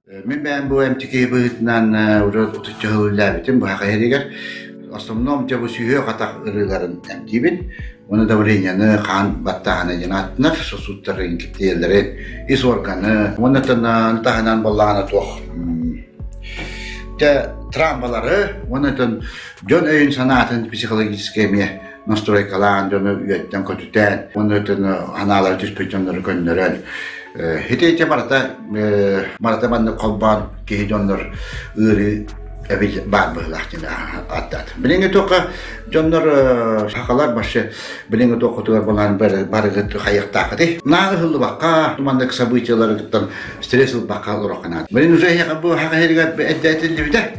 Мин бэйэм бу эмтики быһыытынан уже отучча сыл үлэлээбитим быһах иһэригэр. Основном дьэ бу сүһүөх атах ырыыларын эмтиибин. Уонна давлениены, хаан баттааһына диэн ааттанар, сосудтарын, киптиэллэрин, ис органы. Уонна таһынан буоллаҕына туох дьэ травмалары уонна дьон өйүн санаатын психологически эмиэ настройкалаан дьону үөттэн көтүтэн уонна анаалары түспүт дьоннору көннөрөн ити ити барыта барыта маннык холбоон киһи дьоннор ыарыы эбит баар быһыылаах диэн ааттаат. Билиҥҥи туохха дьоннор сахалар вообще билиҥҥи туоххутугар балаан барыгыт хайыахтаахыты. Наа ыһыллыбакка маннык событияларыттан стресс ылбакка олороххунаат. Билин уже бу хаһыырыгар эрдэ этиллибитэ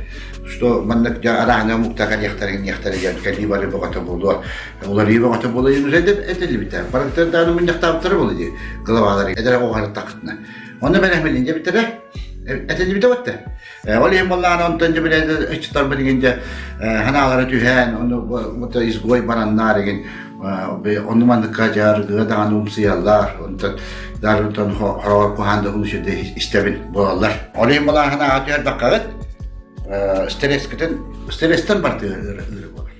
что маннык дьэ арааһына омуктар кэлиэхтэрин иэхтэрэ диэн кэлии бары бөҕөтө буолуо уларыйыы бөҕөтө буолуо диэн уже этиллибитэ барыттар даҕаны мунньахтаабыттара буолуо дии главалар эдэр оҕоһарыттаххытына онно бэлэхмилин диэбиттэрэ этиллибитэ батта ол иһин буоллаҕына онтон дьэ билэ ыччаттар билигин дьэ ханаалара түһээн ону изгой бараннаар игин онну манныкка дьаарыгыга даҕаны умсуйаллар онтон даже онтон хороҕор куһаан да истэбин буолаллар ол иһин балааһын ааҕа түһэрбэккэҕит стресскитин стресстэн барытыгар ыарыы буолар.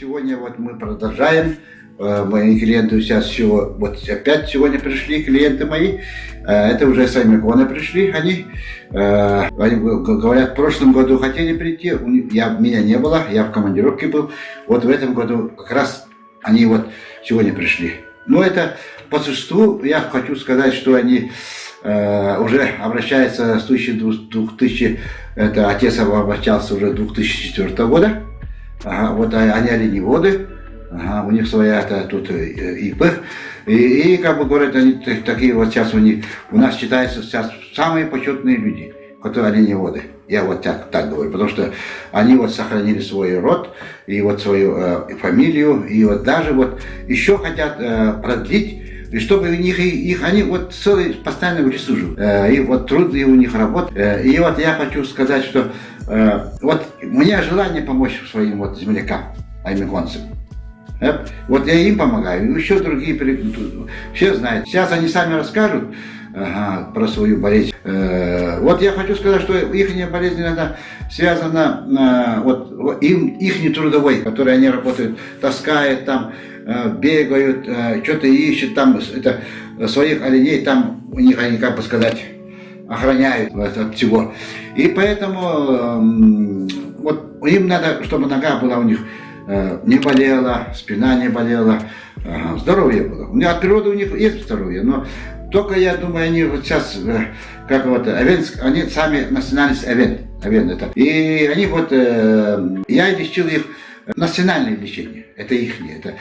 Сегодня вот мы продолжаем. Мои клиенты сейчас всего, вот опять сегодня пришли клиенты мои. Это уже сами иконы пришли они. Они говорят, в прошлом году хотели прийти, я, меня не было, я в командировке был. Вот в этом году как раз они вот сегодня пришли. Но это по существу, я хочу сказать, что они э, уже обращаются с 2000, это отец обращался уже 2004 года. Ага, вот они оленеводы, ага, у них своя это, тут ИП. И, и, как бы говорят, они такие вот сейчас у них, у нас считаются сейчас самые почетные люди, которые оленеводы. Я вот так, так говорю, потому что они вот сохранили свой род и вот свою э, фамилию, и вот даже вот еще хотят э, продлить, и чтобы у них, их, они вот целый постоянно в лесу живут. Э, и вот трудные у них работа. Э, и вот я хочу сказать, что э, вот у меня желание помочь своим вот землякам, аймеконцам. Вот я им помогаю, и еще другие, все знают. Сейчас они сами расскажут ага, про свою болезнь. Вот я хочу сказать, что их болезнь она связана, вот им, их трудовой, который они работают, таскают там, бегают, что-то ищут там, это, своих оленей там у них они, как бы сказать, охраняют от всего. И поэтому вот им надо, чтобы нога была у них не болела, спина не болела, здоровье было. У меня от природы у них есть здоровье, но только, я думаю, они вот сейчас, как вот, Эвенск, они сами национальность Эвен, Эвен это. И они вот, я лечил их национальное лечение, это их, это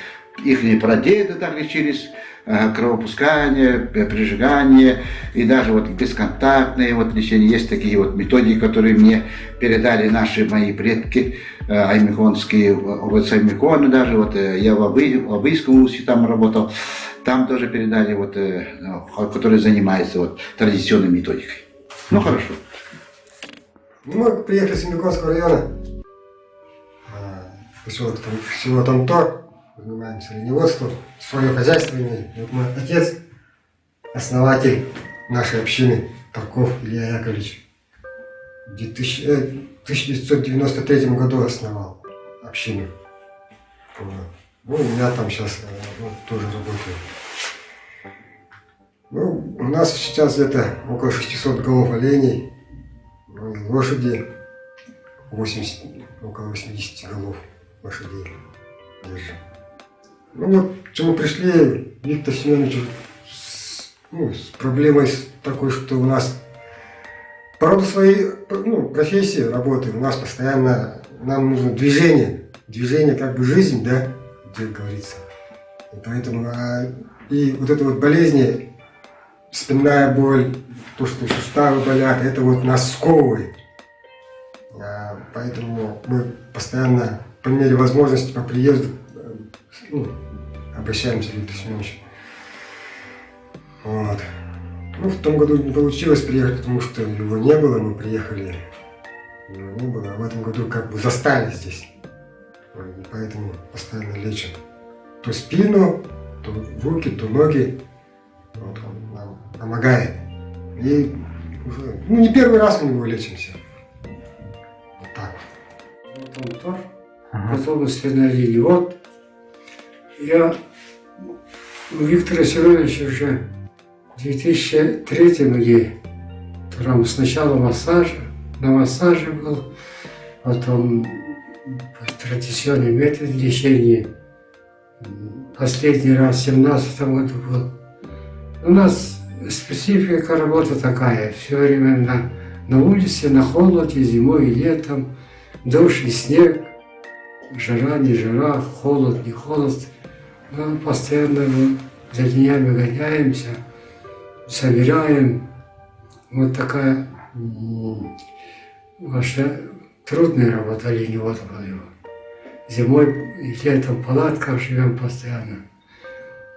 их прадеды так лечились, кровопускание, прижигание и даже вот бесконтактные вот лечение. Есть такие вот методики, которые мне передали наши мои предки аймеконские, вот с Аймекона даже, вот я в, Абы, в Абыйском УСИ там работал, там тоже передали, вот, которые занимаются вот традиционной методикой. Ну хорошо. Ну, мы приехали с Аймеконского района, поселок там, село Томтор, занимаемся оленеводством, свое хозяйство имеем. Вот мой отец, основатель нашей общины, Тарков Илья Яковлевич, в 1993 году основал общину. Вот. Ну, я там сейчас ну, тоже работаю. Ну, у нас сейчас где-то около 600 голов оленей, ну, и лошади 80, около 80 голов лошадей держим. Ну вот, к чему пришли, Виктор Семенович с, ну, с проблемой с такой, что у нас по роду своей ну, профессии, работы, у нас постоянно нам нужно движение. Движение как бы жизнь, да, как говорится. И поэтому а, и вот это вот болезни, спинная боль, то, что суставы болят, это вот нас сковывает. А, поэтому мы постоянно по мере возможности по приезду ну, Обращаемся к Виктору Семеновичу. Вот. Ну, в том году не получилось приехать, потому что его не было, мы приехали, его не было. А в этом году как бы застали здесь. И поэтому постоянно лечим. То спину, то руки, то ноги. Вот он нам помогает. И уже, ну, не первый раз у него лечимся. Вот так вот. Вот он тоже. Потом установили. Вот я у Виктора Семеновича уже в 2003 или втором сначала массаж, на массаже был, потом традиционный метод лечения. Последний раз в 17 году был. У нас специфика работы такая, все время на, на улице, на холоде, зимой и летом, дождь и снег, жара, не жара, холод, не холод. Мы постоянно за днями гоняемся, собираем. Вот такая ваша трудная работа оленевода была. Зимой и летом в палатках живем постоянно.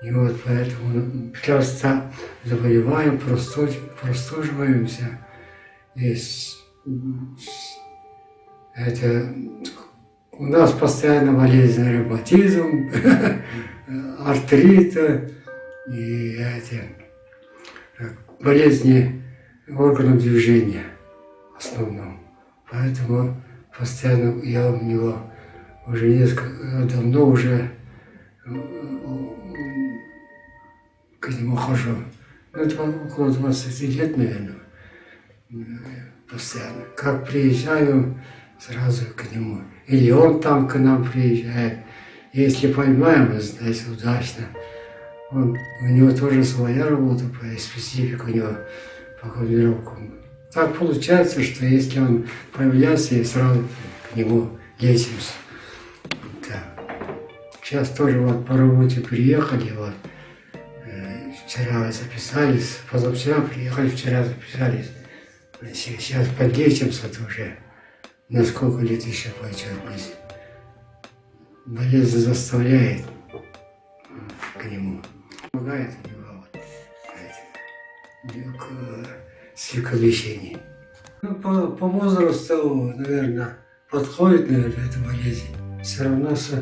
И вот поэтому часто заболеваем, простуживаемся. И это у нас постоянно болезнь ревматизм, артрит и эти болезни органов движения в основном. Поэтому постоянно я у него уже несколько давно уже к нему хожу. Ну, это около 20 лет, наверное, постоянно. Как приезжаю, сразу к нему. Или он там к нам приезжает. Если поймаем, значит, удачно. Он, у него тоже своя работа, специфика у него по командировкам. Так получается, что если он появляется, я сразу к нему лечимся. Да. Сейчас тоже вот по работе приехали, вот, вчера записались, позавчера приехали, вчера записались. Сейчас подлечимся тоже. На сколько лет еще пойдет? Болезнь заставляет к нему. Помогает у него вот, к лечению. Ну, по, по возрасту, наверное, подходит, наверное, эта болезнь. Все равно с,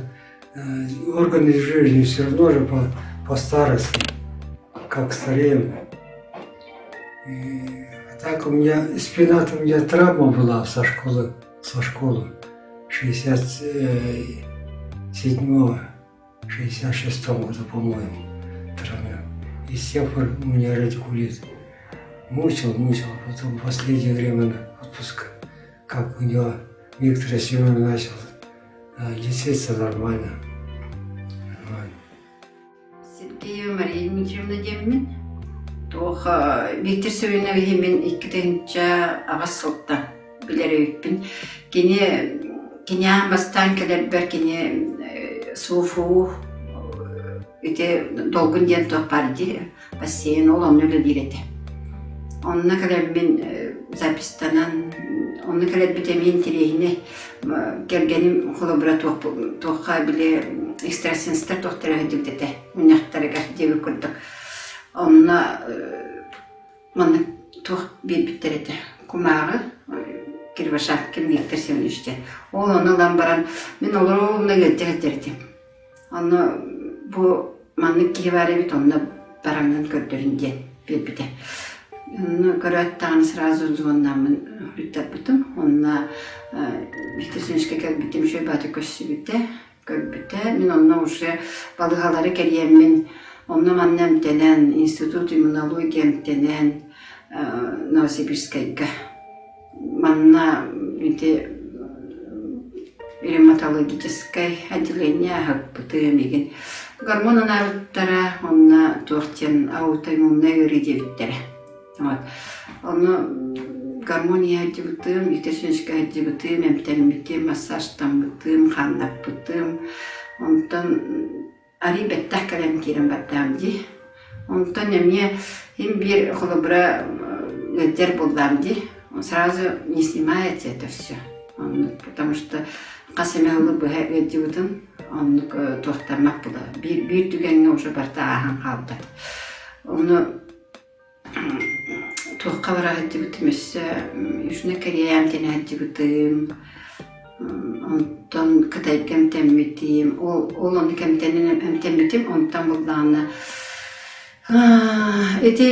э, органы жизни все равно же по, по старости, как стареем. И, а так у меня спина-то у меня травма была со школы, со школы 67-го, 66 года, по-моему, травма. И с тех пор у меня радикулит. Мучил, мучил, а потом в последнее время на отпуск, как у него Виктор Семенович начал лечиться нормально. Вот. Сергеева Мария Дмитриевна диэммин. Туох Виктор Семеновиһы мин 2008 сылтан билэр эбиппин. Кини кини аан бастаан кэлэрбэр кини СУФУ ити Долгун диэн туох баар дии бассейн ол онно үлэлиир этэ. Онно кэлэммин запистанан онно кэлэрбит эмиэ интэриэһинэй кэргэним холобура туохха били экстрасенстар туохтара сылдьыбыт этэ мунньахтарыгар диэбит курдук. Онно маннык туох биэрбиттэр этэ кумааҕы Кривошапкин Виктор Семенович диэн. Ол ону ылан баран мин олоруумна ыалдьа сылдьар этим. Онно бу маннык киһи баар эбит, онно бараҥҥын көрдөрүн диэн биэрбитэ. Онно көрөөт даҕаны сразу звоннааммын ыыттарбытым. Онно Виктор Семеновичка кэлбитим үчүгэй баҕайытык көрсүбүтэ, көрбүтэ. Мин онно уже балыыһалары кэрийэммин, онно-манна эмтэнэн, институт иммунология эмтэнэн Новосибирскайга Манна ити ревматологическай отделение аһаппытым игин. Гормон анаабыттара, онно туох диэн аутоиммуннай ыарыы диэбиттэрэ. Вот. Ону гормон иһэрдибитим, итэ сүүскэ эмтэммитим, массажтаммытым, хааннаппытым. Онтон арый бэттэх кэлэн киирэн бардаам дии. Онтон эмиэ им биир холобура ыалдьар буоллаам дии. Он сразу не снимается это все. Потому что хас эмэ сылы быһа ыалдьыбытым. Оннук туохтаммат була. Биир, биир түгэҥҥэ уже барыта ааһан хаалбат. Ону туохха бара сылдьыбытым өссө Южная Корея эмтэнэ сылдьыбытым, онтон Кытайга эмтэммитим, ол, ол ону кэмтэнэн эмтэммитим, онтон буллаҕына ити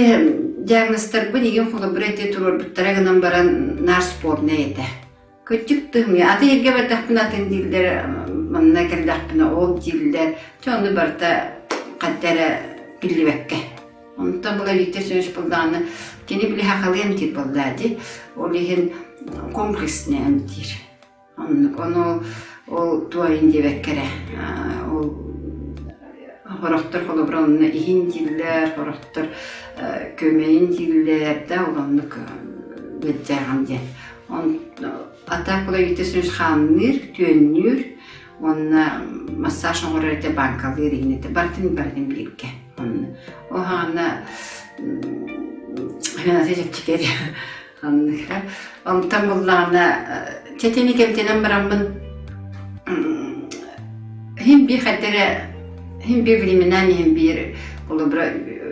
диагнозтарбын игин холобура ити туруорбуттара гынан баран наар спорнай этэ. Кырдьык тыһымый, аты эргэ бардаһпына атын дииллэр, манна кэллэхпинэ ол дииллэр. Чэ ону барыта ханта эрэ биллибэккэ. Онтон була Виктор Семенович буллаҕына, кини били сахалыы эмтиир буоллаа дии. Ол иһин комплекснай эмтиир. Оннук, ону ол туойун диэбэккэ эрэ, ол сорохтор холобура онно иһин дииллэр, сорохтор көмөйүн дииллэр да, ол оннук ыалдьааҕын диэн. Атак Виктор хаанныыр, түөннүүр уонна массаж оҥорор этэ, бааҥкалыыр иһин этэ. Барытын барытын бииргэ. Онно ол хаҕана чэпчэки Онтон буллаҕына чэтини кэмтэнэн бараммын иһин биир хайда эрэ иһин биир временами иһин биир холобура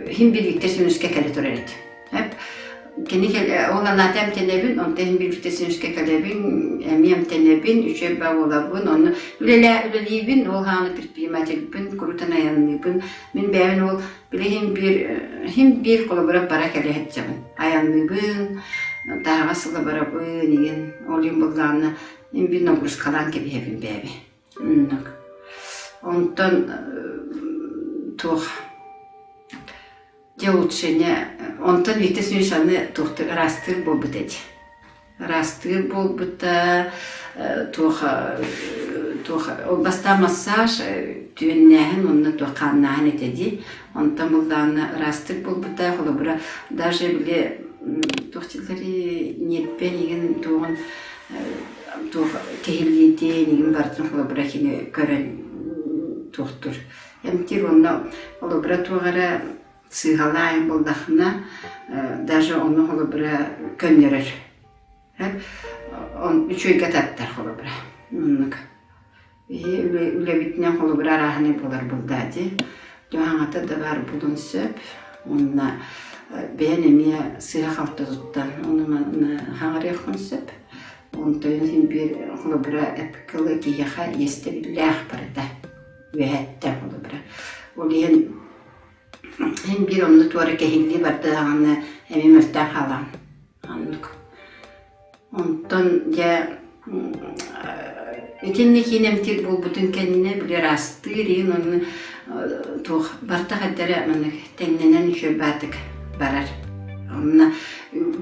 иһин биир Виктор Семеновичка кэлэ турар этим. Кини ол анаата эмтэнэбин, онтон иһин биир Виктор Семеновичка кэлэбин, эмиэ эмтэнэбин, үчүгэй баа буолабын, онно үлэлээ үлэлиибин, ол хааны предпринимательбин, курутан айанныыбын. Мин бэйэбин ол били иһин биир иһин биир холобура бара кэлэ сылдьабын. Айанныыбын, таһаҕас сыла барабын, игин ол иһин быллаанна иһин биир нагрузкалаан кэбиһэбин бэйэбин. Оннук. Онтон туох Дьэ улучшение онтон Виктор Семенович аны туохтук ыраастыыр буолбут этэ. Ыраастыыр буолбута туох туох ол бастаан массаж түөннээһин уонна туох хааннааһын этэ дии. Онтон буллаҕына ыраастык буолбута холобура даже били туох дииллэрий ньиэрпэ эйигин туоҕун туох киһилиитин игин барытын холобура кини көрөн туохтур эмтиир уонна холобура туох эрэ сыыһалаан буоллахына даже ону холобура көннөрөр үчүгэйгэ таттар холобура оннук үлэбитинэн холобура арааһынай буолар буоллаа дии дьоһаҥата да баар буолуон сөп уонна бэйэн эмиэ сыыһа-халты туттан ону манна хаҥарыаххын сөп онтон син биир холобура эппиккэ киһиэхэ иэстэбиллээх барыта үөһэттэн холобура. Ол иһин иһин биир онно туора кэһиллии барда даҕаны эмиэ мөлтөөн хаалаҕын. Оннук. Онтон дьэ итинник киин эмтиир буолбутун кэннэ били ыраастыыр иһин онно туох барта хайдара маннык тэҥнэнэн үчүгэй баатык барар. Онно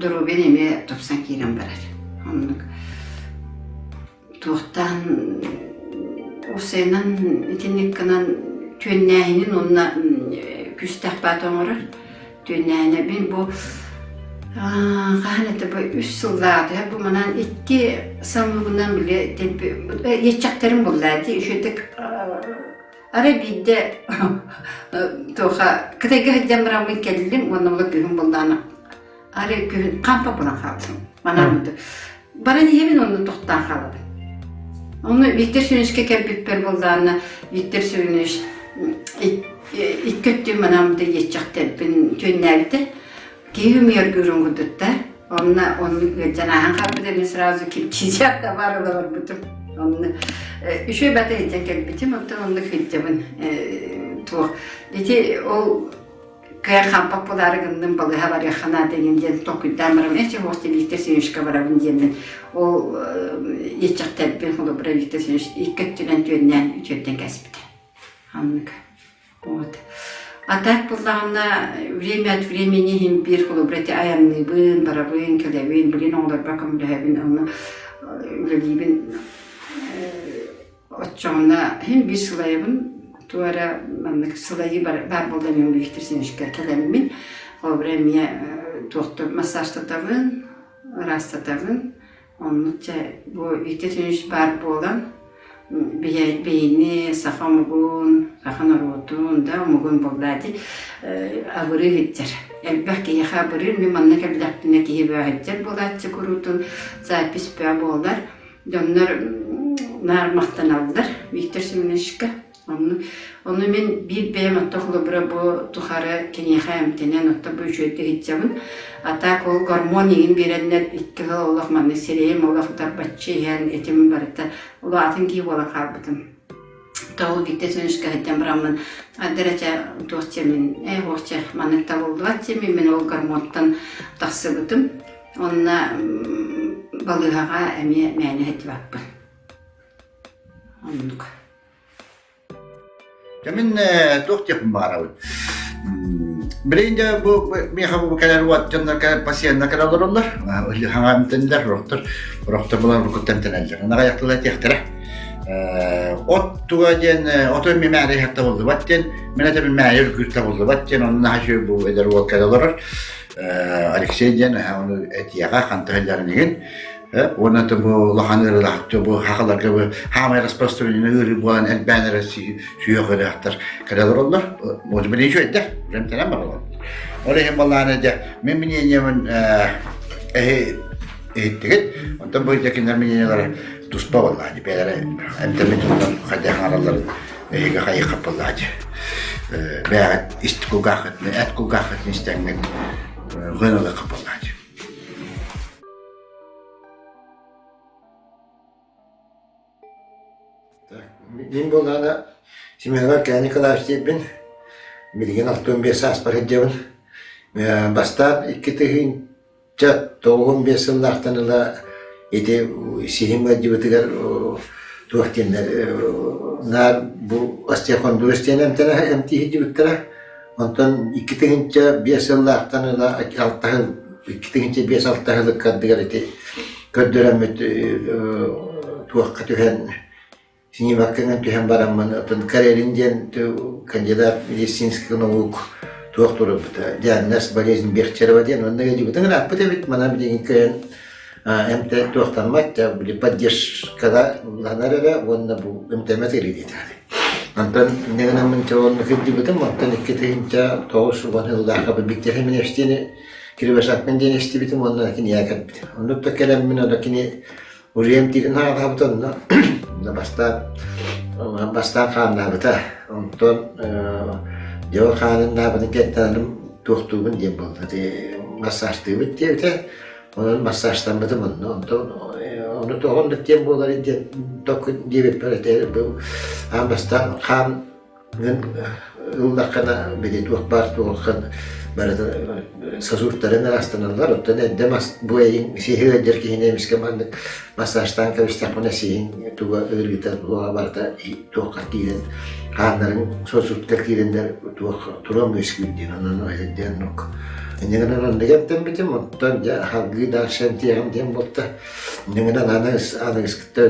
доруобуйан эмиэ тупсан киирэн барар. Оннук. Туохтаан уопсайынан итинник гынан түөннээһинин уонна күүстээх баата оҥорор. Түөннээһинэ мин бу хаһан это бу үс сыллааҕыта бу манан икки самыыбынан били иэччэхтэрим буллаа дии үчүгэйдик арай биирдэ туоха Кытайга сылдьан бараммын кэллим уонна ула күһүн буллаана Арай күһүн хампа булан хаалдым. Манан баран иһэбин онно тохтоон хаалабын. Онно Виктор Семеновичка кэлбиппэр буоллаҕына Виктор Семенович икки өттүн манан да иэччэхтэрбин түөннээбитэ. Киһи үмүөргүүрүн курдуктар. Онно оннук ыалдьан ааһан хаалбыта мин сразу кирпичият да баар ыла барбытым. Онно үчүгэй бата илдьэн кэлбитим, оттон оннук сылдьабын туох ити ол Кыайан хампат буолаары гынным, балыыһа барыахха наада игин диэн толкуйдаан барабын. Эчи суох Виктор Семеновичка барабын диэммин ол иэччэхтэрбин холобура Виктор Семенович икки өттүнэн түөннээн үтүөрдэн кээспитэ. Оннук. Вот. А так буоллаҕына время от времени иһин биир холобура ити айанныыбын, барабын, кэлэбин, билин оҕолорбор көмөлөһөбүн, ону үлэлиибин Оччоҕуна иһин биир сылайабын, туох эрэ маннык сылайыы баар буолла мин Виктор Семеновичка кэлэммин, холобура эмиэ туохтур массажтатабын, ыраастатабын. Оннук чэ бу Виктор Семенович баар буолан биһини саха омугун, саха норуотун да омугун буоллаа дии абырыы сылдьар. Элбэх киһиэхэ абырыыр. Мин манна кэллэхпинэ киһи бөҕө сылдьар буолааччы куруутун запись бөҕө буолар. Дьоннор наар махтаналлар Виктор Семеновичка. Онну, ону мин биир бэйэм отто холобура бу тухары киниэхэ эмтэнэн отто бу үчүгэйдик сылдьабын. А так ол гормон иҥин биэрэннэр икки сыл олох маннык сирэйим олох дарбаччы иһэн этим барыта улаатын киһи буолан хаалбытым. Тоҕо Виктор Семеновичка сылдьан бараммын аддарача туох мин ээ хуохча маннык табыллыбат мин мин ол гормонтан тахсыбытым. Онно балыыһаҕа эмиэ мээнэ сылдьыбаппын. Оннук. Мин туох диэхпин баҕарабын. Билигин дьэ бу миэхэ бу кэлэр уот дьоннор пациеннар кэлэ олороллор. Хаҥа эмтэннилэр, орохтор, орохтор булан уруккуттан эмтэнэллэр. Аны аҕыйахтыла этиэхтэрэ. От туга диэн оту мимээри иһэр табыллыбат диэн, мин этэбин мээйи үргүүр табыллыбат диэн, онно наһаа үчүгэй бу эдэр уол кэлэ олорор. Алексей диэн ону этиэҕэ ханта сылдьарын иһин уонна бу улахан ыарыылаах бу хахаларга бу хаамай распространенный ыарыы буолан элбээн эрэ сүһүөх ыарыһахтар кэлэ олороллор может быть үчүгэйдэр эмтэнэн бараллар ол иһин балаана дьэ мин мнениебин эһи иһиттигит онтон бу кинилэр мнениелара туспа буоллаа бэйэлэрэ эмтэммит дьоннор хайдах аҥаралларын эһиги хайыхха буоллаа бэйэҕит ист кулгааххытын эт кулгааххытын истэҥҥит гыналыахха буоллаа Мин буоллаҕына Семенов Аркадий Николаевич диэбин, билигин 65 сааспар сылдьабын. Бастаан 2095 сыллаахтан ыла ити сиһим ыалдьыбытыгар туох диэннэр наар бу остеохондроз диэн эмтэнэ эмтии сылдьыбыттара. Онтон 2005 сыллаахтан ыла алта сыл 2005-алта сыл ыккардыгар ити көрдөрөммүт туохха түһэн снимокканан түһэн бараммын оттон Карелин диэн кандидат медицинских наук туох турарбыта диагноз болезнь Бехтерева диэн онно ыалдьыбытын ырааппыт эбит манан билигин кыайан эмтэ туохтаммат били поддержкаҕа ыланар эрэ уонна бу эмтэммэт ыарыы диэтэҕэ Онтон инньэ гынаммын онно кырдьыбытым, оттон 2009 сыллаахха Виктор Хименевич диэни Кривошапкин диэн истибитим уонна кинигэ кэлбитим. Оннук да кэлэммин ону кини уже эмтиирин аҕалаабыт онно бастаан бастаан хааннаабыта. Онтон дьэ ол хааныннаабытын кэнниттэн туохтуубун диэн буолла. Массажтыыбыт диэбитэ. Онон массажтаммытым онно. Онтон ону тоҕо оннук диэн буоларый диэн диэбиппэр этэ бу аан бастаан хаан ыллаххына били туох баар туоххын барытын сосудтарын ыраастаналлар. Оттон эрдэ мас бу эйиҥ сиһи ыалдьар киһини эмискэ маннык массажтаан кэбистэхпинэ сиһиҥ туга ыарыыта туоҕа барыта туохха киирэн хааннарын сосудка киирэннэр туох туран үөскүүр диэн онон диэн оннук инньэ гынан оннук эмтэммитим оттон дьэ салгыы дальше эмтиэҕим диэн буолта инньэ гынан аныгыс аныгыскытта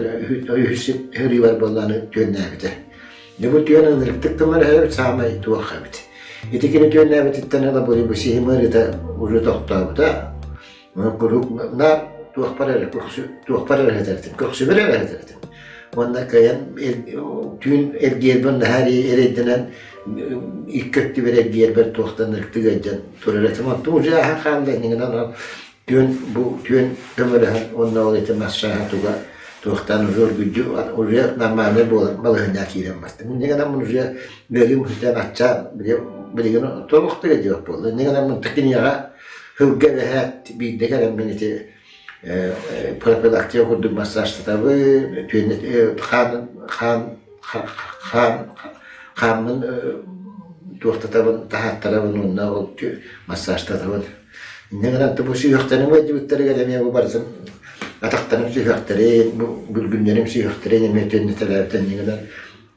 үһүс ырыыбар буоллааны түөннээбитэ дьэ бу түөн ынырыктык гыммар эһэбит саамай туох эбит ити кини түөннээбититтэн ыла бу сиһим ыарыыта уже тохтообута Куруук наар туохпар эрэ туохпар эрэ этэртим, көхсүбэр эрэ этэртим. Уонна кыайан түүн эргиэрбин наһаа эрэйдэнэн икки өттүбэр эргиэрбэр туохтан ырыктык ыалдьан турар этим. Оттон уже ааһан хаалла иннигинэн түүн бу түүн көмөлөһөн уонна ол ити массааһа туга туохтан уже оргуйдю уже нормальный буолан балаһыанньа киирэн бардым. Иннигинэн уже бөлүм сытан аччаан билигин толуктуга диэбит буолла. Иннигинэн такинияҕа Сылга эбэһээт биирдэ кэлэммин ити профилактика курдук массажтатабын, хаан хаан хаан хааммын туохтатабын, таһааттарабын уонна ол массажтатабын. Инньэ гынан бу сүһүөхтэрим ыалдьыбыттарыгар эмиэ бу барытын атахтарым сүһүөхтэрин, бу бүлгүннэрим сүһүөхтэрин эмиэ түөннэтэлээбит инньэ гынан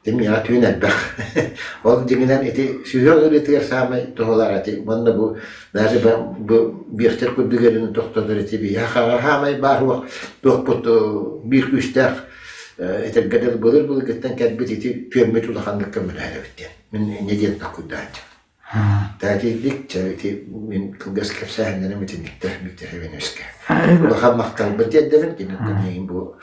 Тимиэхэ түүн элбэх. Ол дьиҥинэн ити сүһүөх ыарыытыгар саамай туһалаах ити уонна бу даже бу биэхтэр курдук ыарыыны тохтотор ити биһиэхэ хаамай баар уох туохпут биир күүстээх этэргэ дылы былыр-былыргыттан кэлбит ити түөммүт улаханнык көмөлөһөр эбит диэн. Мин инньэ диэн толкуйдааччым. Тэтийдик, чэ ити мин кылгас кэпсээһиннэрим итинниктэр Виктор Ивановичка. Улахан махталбын тиэрдэбин киниттэн миигин бу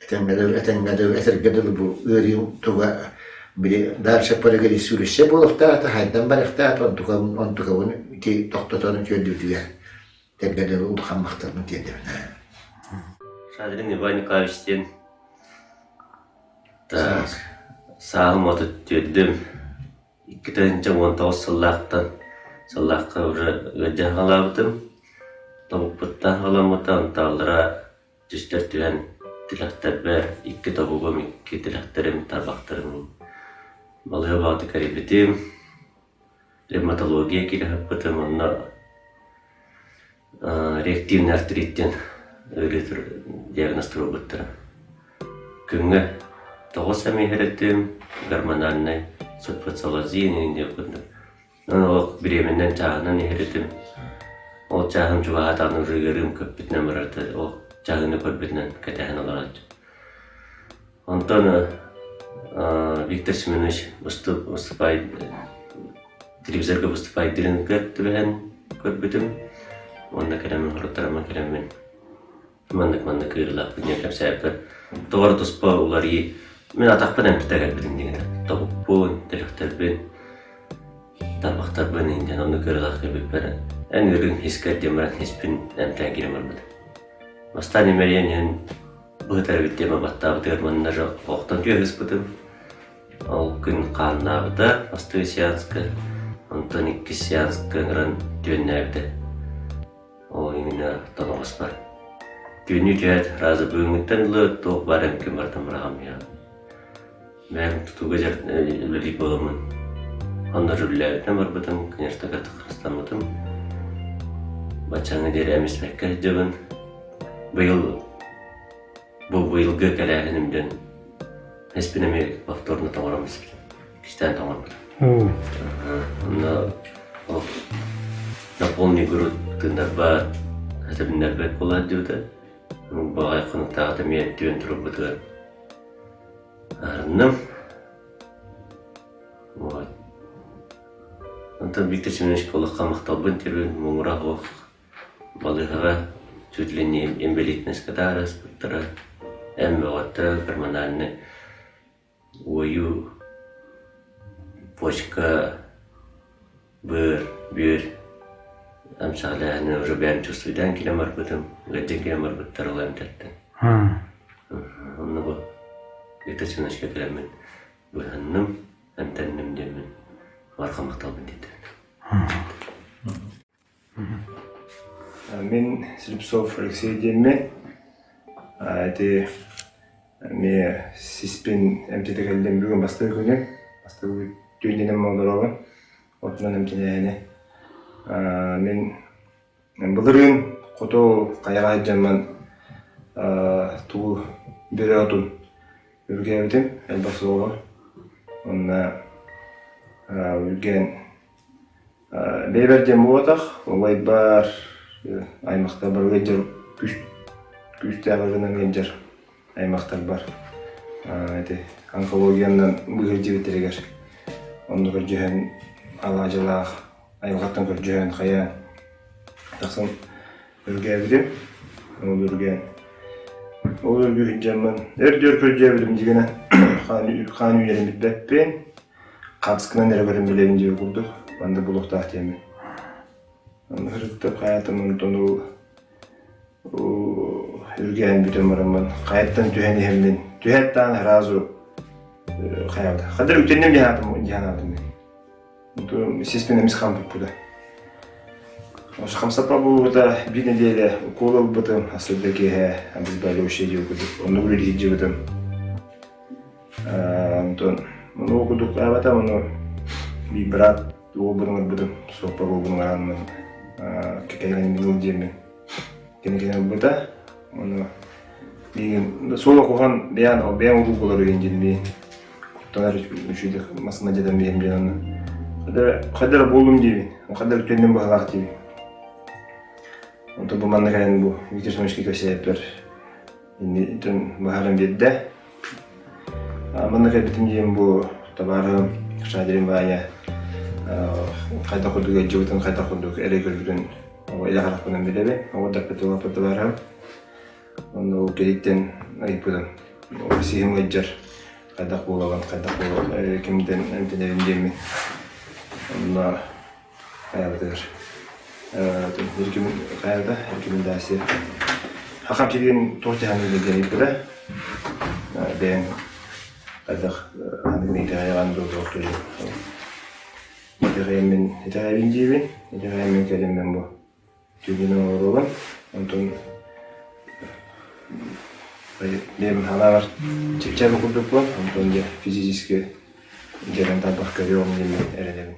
этэҥҥэ дылы этэҥҥэ дылы этэргэ дылы бу ыарыым туга били дальше прогрессирующая буолуохтаах хайдан барыахтаах онтукабын онтукабын ити тохтотон үтүөрдүүтүгэр тэргэ дылы улахан махталбын тиэрдэбин. Шадрин Иван Николаевич диэн. Так, сааһым 34-дүм. 2019 сыллаахтан сыллаахха уже ыалдьан хаалаабытым. Тобукпуттан халаммыта, онтооллоро түстэр түһэн тилэхтэрбэр икки тобугум, икки тилэхтэрим, тарбахтарым балыыһа баҕата кэрийбитим. Ревматология киирэ сыппытым, онно реактивный артрит диэн ыарыы диагноз туруорбуттара. Күҥҥэ тоҕус эмэ иһэр гормональнай сульфацилазин диэн курдук. Ол бириэмэнэн чааһынан иһэр этим. Ол чааһым чугаһаатаҕына уже ыарыым көппүтүнэн барарта, ол чаһыны көрбүтүнэн кэтэһэн олорооччу. Онтон Виктор Семенович выступай телевизорга выступайдыырын түбэһэн көрбүтүм. Уонна кэлэммин хоруттараммын кэлэммин маннык-маннык ыарыылаахпын диэн кэпсээппэр тоҕо эрэ туспа уларыйыы мин атахпын эмтэтэ кэлбитим диэн тобукпун, тилэхтэрбин, тарбахтарбын иҥдэн оннук ыарыылаах кэлбиппэр эн ыарыыҥ хискэр диэн баран хиспин эмтээн киирэн барбытым. Бастаан имэрийэн иһэн быһытар эбит диэн баттаабытыгар манна же охтон түһэ сыспытым. Ол күн хааннаабыта бастакы сеанска, онтон иккис сеанска ыҥыран түөннээбитэ. Ол именно тоноҕоспор. Түүнү түһээт разы бүгүҥҥүттэн ыла туох баар эмкин барытын быраҕам иһэҕин. Бэйэм тутууга үлэлиир буоламмын онно үлэлээбитинэн барбытым, конечно, харыстаммытым. Баччааҥҥа диэри эмиспэккэ сылдьабын. Быйыл бу быйылгы кэлээһиним диэн эспин эмиэ повторно тоҥорон испитим. Кистээн тоҥорбутум. Онно ол на полный грудь тыыннарбат, этибиннэрбэт буола сылдьыбыта. Баҕай хонуктааҕыта эмиэ түөн турбутугар аһарынным. Вот. Онтон Виктор Семенович олоххо махталбын тиэрдэн муҥура суох балыыһаҕа чуть ли не инвалидностька таарыспыттара, эн бөҕөттө гормональнай уойуу, почка, быар, бүөр эмсэҕэлээһини уже бэйэм чувствуйдаан киирэн барбытым, ыалдьан киирэн барбыттар ол эмтэттэн. Онно бу Виктор Семеновичка кэлэммин быһынным, эмтэнним диэммин барҕа махталбын тиэрдэбин. Мин Слепцов Алексей диэммин. Ити эмиэ сиспин эмтэтэ кэллим бүгүн бастакы күнүм. Бастакы түүнүнэн олоробун. Отунан эмтэнээһини. Мин былырыын хоту хайаҕа сылдьаммын тугу бөрө отун үргээбитим элбэх суоҕа. Уонна үргээн Бэйэбэр диэн буолбатах, убайбар, аймахтарбар ыалдьар күүстээх ыарыынан ыалдьар аймахтарбар ити онкологиянан быыһырдьыбыттэригэр онно көрдьүһэн алаадьылаах айылҕаттан көрдьүһэн хайа тахсан үргээбитим. Ол үргээн ол үргүү сылдьаммын өр-дөр көрдьүөбүтүм дьигэнэ хаан үүнэрин билбэппин Хаатысканан эрэ көрөн билэбин диэбит курдук, манна булуохтаах диэммин. Онно сырыттым, хайаатым онтон ол үргээн бүтэн бараммын, хайаттан түһэн иһэммин, түһээт даҕаны сразу хайаабыта. Хадыр үтэнним дьаһаатым, дьаһанаатым мин. Онтон сиспин эмис хампыппыта. Ошо хамсаппа буолбута биир нэдиэлэ укол ылбытым, сырда киэһэ обезболивающее диэн курдук, онно үлэлии сылдьыбытым. Онтон ону курдук аабата ону биир быраат уолбун ыҥырбытым, суоппар уолбун ыҥыраанмын кэлэн ыл диэммин кини кэлэн ылбыта. Ону миигин суола куһаҕан бэйэм бэйэм улуу буолар үһүн диэн миигин куттанар үчүгэйдик массыына дьадам биһим диэн онно хайда эрэ буоллум диибин, хайда эрэ төннөн быһалаах диибин. Онтон бу манна кэлэн бу Виктор Семеновичка кэпсээппэр Иннитин быһааран биэрдэ. Манна кэлбитим диэн бу табаарыһым Шадрин Ваня хайдах курдук ыалдьыбытын, хайдах курдук эрэй көрбүтүн илэ харахпынан билэбин. Оҕо улааппыт табаарыһым. Онно ол кэлиттэн ыйыппытым. Сиһим ыалдьар, хайдах буолабын, хайдах буолабын, кимтэн эмтэнэбин диэммин. Онно хайабытыгар хайата рекомендация хахам сирин туох дьаһаныыга диэн ыйыппыта бэйэҥ. Хайдах аныгы итэҕэйэҕин дуу туох дуу Итэҕэйэммин итэҕэйэбин диибин, итэҕэйэммин кэлиммин бу түүнүн оҥоруобун. Онтон бэйэм санаабар чэпчээбит курдукпун, онтон дьэ физически дьиэлэн тарбах көрүөҕүм диэммин эрэнэбин.